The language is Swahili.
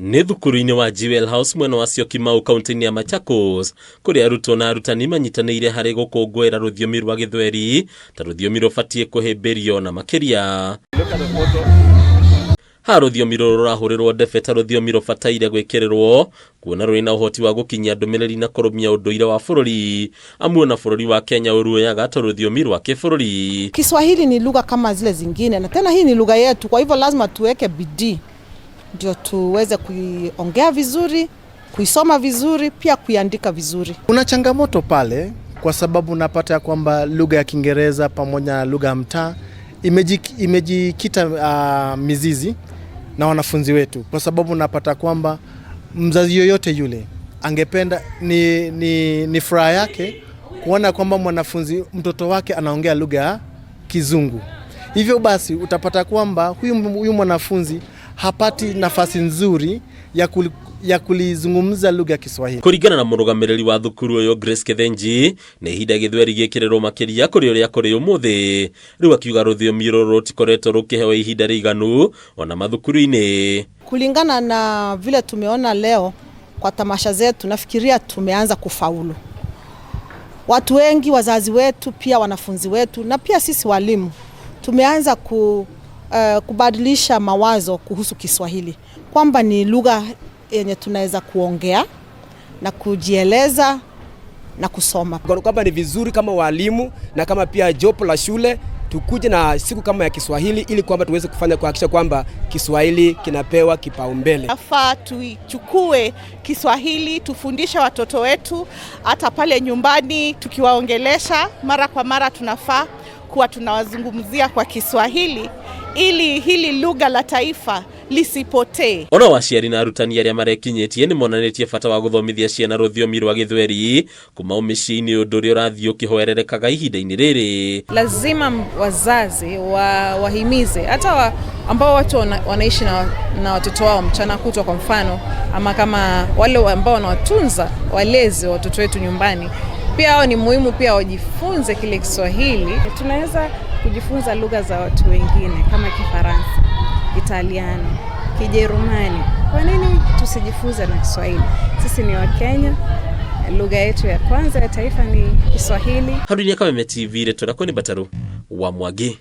Nĩ thukuru-inĩ wa Jewel House mwena wa Syokimau, kaunti-inĩ ya Machakos, kũrĩa arutwo na arutani manyitanĩire harĩ gũkũngũĩra rũthiomi rwa Gĩthweri ta rũthiomi rũbatiĩ kũhĩmbĩrio na makĩria. Ha rũthiomi rũrũ rũrahũrĩrwo ndebe ta rũthiomi rũbataire gwĩkĩrĩrwo, kuona rũrĩ na ũhoti wa gũkinyia ndũmĩrĩri na kũrũmia ũndũire wa bũrũri, amu ona bũrũri wa Kenya ũruoyaga ta rũthiomi rwa kĩbũrũri. Kiswahili ni lugha kama zile zingine, na tena hii ni lugha yetu, kwa hivyo lazima tuweke bidii ndio tuweze kuiongea vizuri, kuisoma vizuri, pia kuiandika vizuri. Kuna changamoto pale kwa sababu unapata ya kwamba lugha ya Kiingereza pamoja na lugha ya mtaa imejikita mizizi na wanafunzi wetu, kwa sababu unapata kwamba mzazi yoyote yule angependa ni furaha yake kuona kwamba mwanafunzi, mtoto wake, anaongea lugha ya Kizungu. Hivyo basi utapata kwamba huyu mwanafunzi hapati nafasi nzuri ya kulizungumza lugha ya Kiswahili. Kũringana na mũrũgamĩrĩri wa thukuru ũyũ, Grace Kithenji, nĩ ihinda Gĩthweri gĩkĩrĩrwo makĩria kũrĩ ũrĩa kũrĩ ũmũthĩ. Rĩu akiuga rũthiomi rũrũ rũtikoretwo rũkĩheo ihinda rĩiganu ona mathukuru-inĩ. Kulingana na vile tumeona leo kwa tamasha zetu, nafikiria tumeanza kufaulu. Watu wengi, wazazi wetu, pia wanafunzi wetu na pia sisi walimu tumeanza kubadilisha mawazo kuhusu Kiswahili kwamba ni lugha yenye tunaweza kuongea na kujieleza na kusoma. Kwamba ni vizuri kama walimu na kama pia jopo la shule tukuje na siku kama ya Kiswahili ili kwamba tuweze kufanya kuhakikisha kwamba Kiswahili kinapewa kipaumbele. Afaa tuichukue Kiswahili, tufundishe watoto wetu hata pale nyumbani, tukiwaongelesha mara kwa mara, tunafaa kuwa tunawazungumzia kwa Kiswahili ili hili lugha la taifa lisipotee. Ona aciari na arutani arĩa marekinyĩtie nĩ monanĩtie bata wa gũthomithia ciana rũthiomi rwa Gĩthweri kuma o mĩciĩ-inĩ, ũndũ ũrĩa ũrathiĩ ũkĩhoererekaga ihinda-inĩ rĩrĩ. Lazima wazazi wahimize hata ambao watu wanaishi na watoto wao mchana kutwa, kwa mfano, ama kama wale ambao wanawatunza, walezi wa watoto wetu nyumbani, pia hao ni muhimu pia wajifunze kile Kiswahili. Tunaweza kujifunza lugha za watu wengine kama Kifaransa, Italiano, Kijerumani. Kwa nini tusijifunze na Kiswahili? Sisi ni Wakenya, lugha yetu ya kwanza ya taifa ni Kiswahili. Harũni Kameme TV, rĩtwa rĩakwa nĩ Mbataru wa Mwangi.